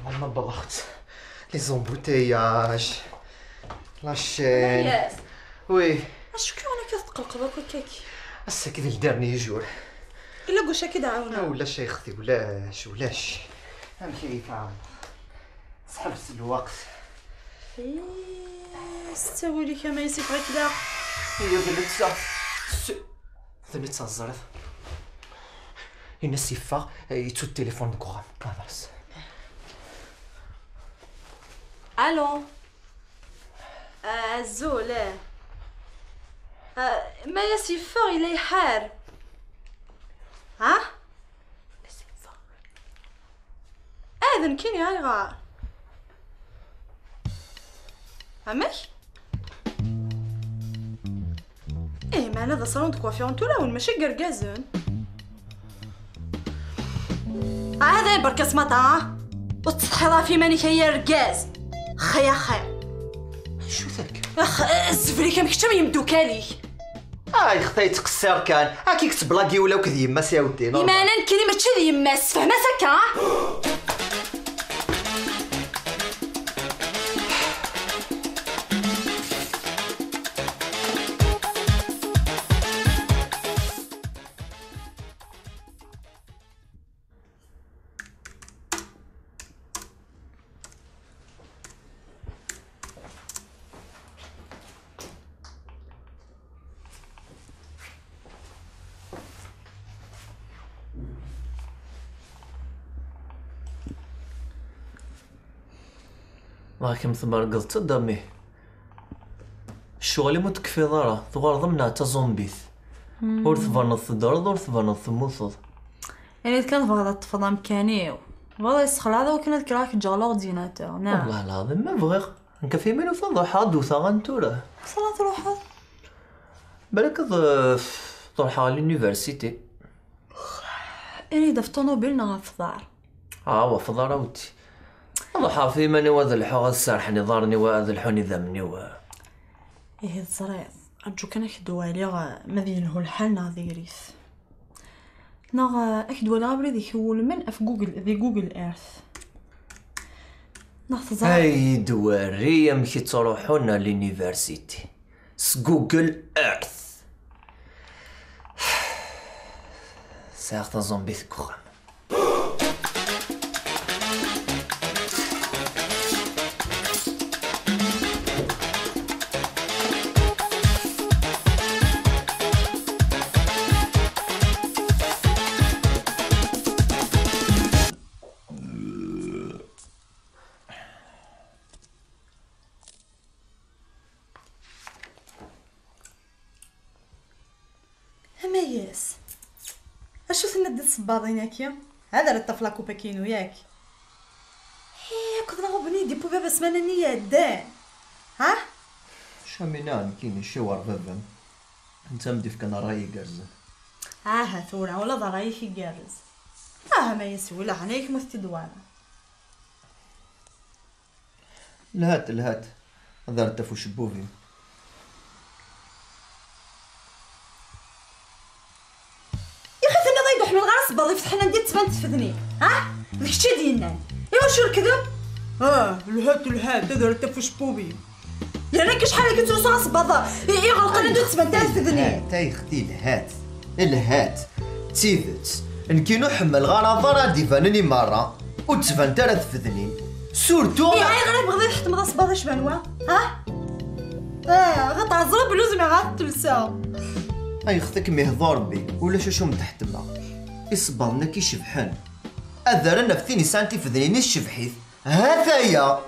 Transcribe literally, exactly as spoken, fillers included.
Maman, balaɣt. Les embouteillages. La chaîne. Yes. Oui. Acu kan akka tetqelqeḍ akk akka? Ass-agi d le dernier jour. Ila gauche akka d-ɛawneɣ. Ah, ulac ay xti, ulac, ulac. Amek ay tɛawneḍ? Sḥebs lweqt. Ih, s ttawil-ik a Mayes, yeffeɣ-ik daɣ. Iya, d netta. S-, d netta, teẓriḍ. Ini-as yeffeɣ, yettu tilifun deg uxxam. Aḍas. Allô. Ah, azul, eh. Ah, Mayes yeffeɣ, yella iḥar. Ha? Ah, d nekkini, ayɣer? Amek? Eh, meɛna d asalon de coiffure n tulawen, mačči n yergazen. Ah, hada iberka smaṭa, ha? Ur tettsetḥiḍ ɣef iman-ik ay argaz? Xi axi. Acu-t akka? Ax, zbel-ik am kečč am yemdukal-ik. Ay xta yettqessir kan, akka i yettblagi ula akked yemma-s iɛuddin. Imaɛna nekkini mačči d yemma-s, fhem-as akka, ha? Ɣakem tmergḍeḍ-d a mmi. Ccɣel-im ur tekfiḍ ara, tuɣaleḍ am neɣ d taẓumbit. Ur tbaneḍ teddreḍ, ur tbaneḍ temmuteḍ. Ini-d kan tebɣiḍ ad teṭṭfeḍ amkan-iw. Tebɣiḍ ad yessexlaɛeḍ akken ad kkreɣ ad k-ǧǧeɣ l'ordinateur, neɣ? Wellah lɛaḍim ma bɣiɣ. Nekk ɣef iman-iw ad ruḥeɣ ad d-wteɣ ɣer tura. Ẓer ad truḥeḍ. Balak ad, eh, truḥeɣ ɣer l'université. Ini-d ɣef ṭunubil neɣ ɣef uḍar? Ah, ɣef uḍar a wti. Ad ruḥeɣ ɣef iman-iw ad lḥuɣ, ad serḥen iḍarren-iw, ad lḥun idammen-iw. Ihi teẓriḍ, rǧu kan ad k-d-waliɣ, eh, ma ad yelhu lḥal neɣ diri-t. Neɣ, eh, ad k-d-waliɣ abrid i k-iwulmen ɣef Google, di Google Earth. Neɣ teẓriḍ. Ay d-wari amek i ttruḥun ar l'université s Google Earth. Sɛiɣ taẓumbit deg uxxam. Amayes, acu tenna-d di tsebbaḍin-agi? Ad ara ṭṭaf la coupe-agi-inu, yak? Hi, akked neɣ ubni i d-iwwi baba ssmana-nni iɛeddan. Ha? Camina, nekkini ciwer baba-m. Netta am d-ifkan ṛṛay igerrzen. Aha, tura, ula d ṛṛay-ik igerrez. Aha, Mayes, wi leɛnaya-k ma t-id-wala. Lhat, lhat. Ad rret ɣef ucebbub-im. Yaxi tenniḍ-iyi-d ur ḥmileɣ ara sebbaḍ ifetḥen anda i d-tban tfednin, ha? D kečč i d-yennan. Iwacu lekdeb? Ah, lhat, lhat, ad rret ɣef ucebbub-im. Yerna-k acḥal akka ttrusuɣ asebbaḍ i, iɣelqen anda ur d-tban ara tfednin. Lhat, ay xti, lhat. Lhat. D tidet. Nekkin ur ḥemmleɣ ara aḍar ad d-ibanen i merra. Ur d-tbanent ara tfednin. Surtout... Ihi ayɣer i tebɣiḍ ad tḥettmeḍ asebbaḍ icban wa? Ha? Ah, ɣa tɛeẓreḍ belli ur zmireɣ ad t-lseɣ. Ay xti, ad kem-ihdu Rebbi, ulac acu m-d-ḥettmeɣ. Isebbaḍen-agi cebḥen. Ad rren ɣef tin yesɛan tifednin i tcebḥit. Ha-t-aya!